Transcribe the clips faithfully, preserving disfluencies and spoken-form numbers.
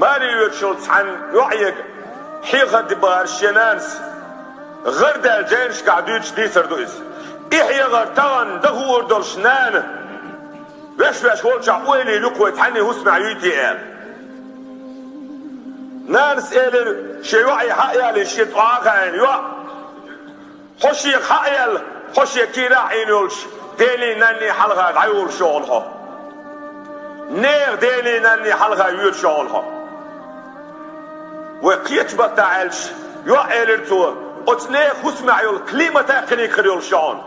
Маре йоьдуш йолу цхьана йоӀега хьехар дан бахара шен нанас гӀардаьлла жайнашкахь дуьйцуш дийцар ду иза. И хьехар тахана дан хуур долуш нана веш-веш волчохь ойла йира юкъа вай цхьанний хӀусамехь юй те аьлла. Нанас элира, шен йоӀе хьа а ялийна, шен цӀахь а хаийна: «ЙоӀ, хьо шех хьа а яьлла, хьо шен кийрахь Ӏийна йолчу дений, нанний хьалха дӀайолуш йогӀу хьо. Нехан дений, нанний хьалха йоьдуш йогӀу хьо». Вай кхечу маттахь аьлча, йоӀ, элира цо, оцу нехан хӀусамехь йолу климат а кхин хир йолуш йогӀу.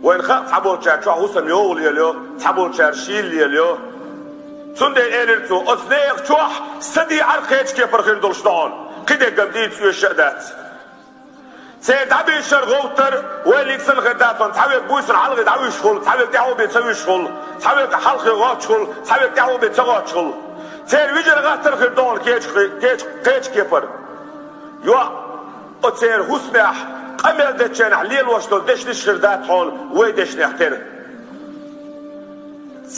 Вайна хаьа, цхьаболчара чохь хӀусам йогӀу лелайо, цхьаболчара шийла лелайо. Цундела, элира цо, оцу нехан чохь са декъар кхечу кепара хир долуш догӀу, кхидерг-м дийца оьшуш а дац. Церан дӀабийшар, гӀовттар вайниг санна хир дац, цхьаверг буьйсанна хьалхе дӀавуьжуш хуьлу, цхьаверг тӀаьхьо бен ца вуьжуш хуьлу, цхьаверг хьалхе гӀоттуш хуьлу, цхьаверг тӀаьхьо бен ца гӀоттуш хуьлу. Церан вижар, гӀаттар хир догӀу кхечу, кхечу, кхечу кепара. ЙоӀ, оцу церан хӀусамехь къамел дечу хенахь лелош долу дешнаш хир дац хьуна вай дешнех тера.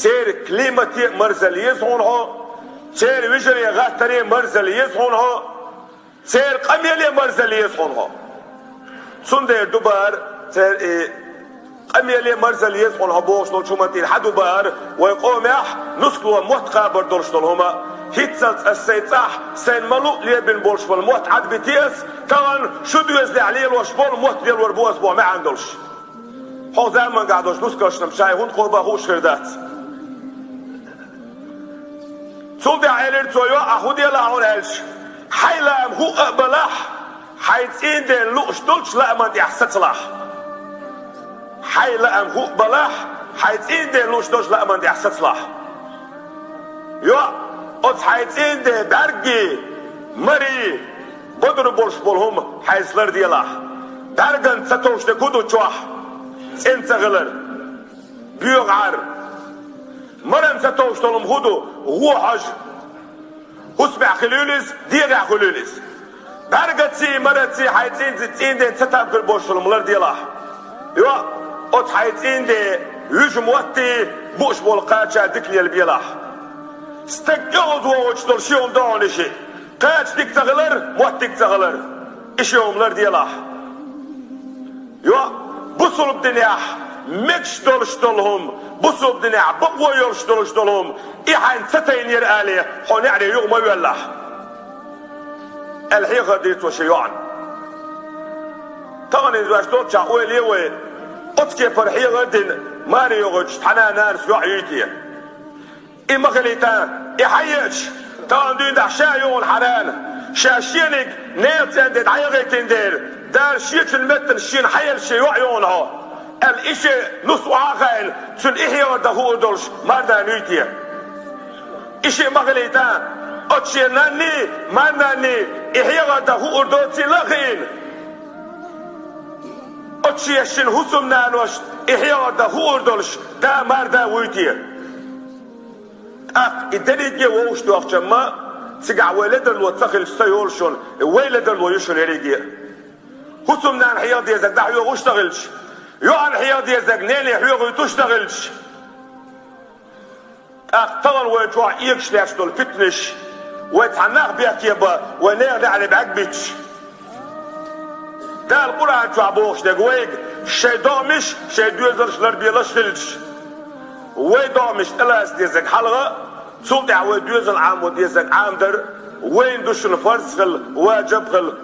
Церан климате а марзъяла еза хьуна хьо, церан вижаре, гӀаттаре а марзъяла еза хьуна хьо, церан къамеле а марзъяла еза хьуна хьо. Цундела ду бахара церан и къамеле а марзъяла еза хьуна хьо бохуш долчу хӀуманна тӀера хьан ду бахара вай къомехь нускало мотт кхабар долуш долу хӀума. ХӀинццалц ас сайн цӀахь, сайна ма-луъу лебина болуш болу мотт Ӏадбите ас, тахана шу доьзалехь лелош болу мотт лелор бу ас боху маьӀна долуш. Хьо заманахь долуш нускалшна-м шайн хӀунда кхобу хууш хир дац. Цул тӀаьхьа элира цо: «ЙоӀ, ахь хӀун делахь хьуна?» аьлча, хьайн лаам хӀуъа а балахь, хьайн цӀийнден лууш долчу лааман тӀехь сацалахь. Хьайн лаам хӀуъа балахь, хьайн цӀийнден лууш долчу лааман тӀехь сацалахь. ЙоӀ, оцу хьайн цӀийнден бӀаьрггий, марий, бодарий болуш болу хӀума хьайца ларделахь. БӀаьргана ца товш дерг хӀун ду чохь? ЦӀена ца хилар, боьха Ӏар. Марана ца товш долу хӀума хӀун ду? ГӀо хьожа. ХӀусамехь хуьлийла иза, дегӀехь хуьлийла иза. БӀаьргаций, мараций хьайн цӀийнден ца там хир болуш долу хӀума ларделахь. ЙоӀ, оцу хьайн цӀийнден вуьжу моттий, бууш болу кхача дика лелабелахь. Стаг оьгӀазвогӀуьйтуш долу ши хӀума догӀу и шиъ. Кхача дика ца хилар, мотт дика ца хилар. И ши хӀума ларделахь. ЙоӀ, бусулба динехь мегаш долуш долу хӀума, бусулба динехь бакъо йолуш долуш долу хӀума, и хьайна ца тайнера алий, хьо неӀаре юха ма воьллахь, аьлла хьехар дира цо шен йоӀана. Тахана иза ваьш долчохь ойла е вай, оцу кепара хьехар а дина, маре йогӀуьйтуш цхьана нанас йоӀ юй те? И ма хилийта, и хьаеъча, тахана дуьйна ша йогӀу хьан нана, ша шениг нехан цӀенде дӀаяхийтина дела, Дала шечун меттана шена хьаелла шен йоӀ йогӀу хьо, аьлла, и шен нус охьа а хаийна, цуьнан и хьехар дан хуур долуш марнана юй те? И шиъ ма хилийта, оцу шен нанний, марнанний и хьехар дан хуур доцийла а хиъна, оцу шен шина хӀусамнаношна и хьехар дан хуур долуш да, марда вуй те? ТӀаккха и дерриге а вовшах доьхча-м, цигахь вай ледарло ца хилча ца йолу шуна, вай ледарло ю шуна ерриге а. ХӀусамнана хьеха дезарг дӀахьоьхуш ца хилча, йоӀана хьеха дезарг нене хьоьхуьйтуш ца хилча. ТӀаккха тахана вай чохь эгаш лаьтташ долу фитнаш, вай цхьа нах бехке бан, вай нехан неӀаре бӀаьрг битташ. Дала Къуръан чохь бохуш дерг вайга: шайн догӀмаш, шайн доьзалш ларбелаш хилча, вай догӀмаш тӀелаца дезарг хьалха, цул тӀаьхьа вай доьзал Ӏамо дезарг Ӏамадар, вайна ду шуна фарз хилла, важиб хилла.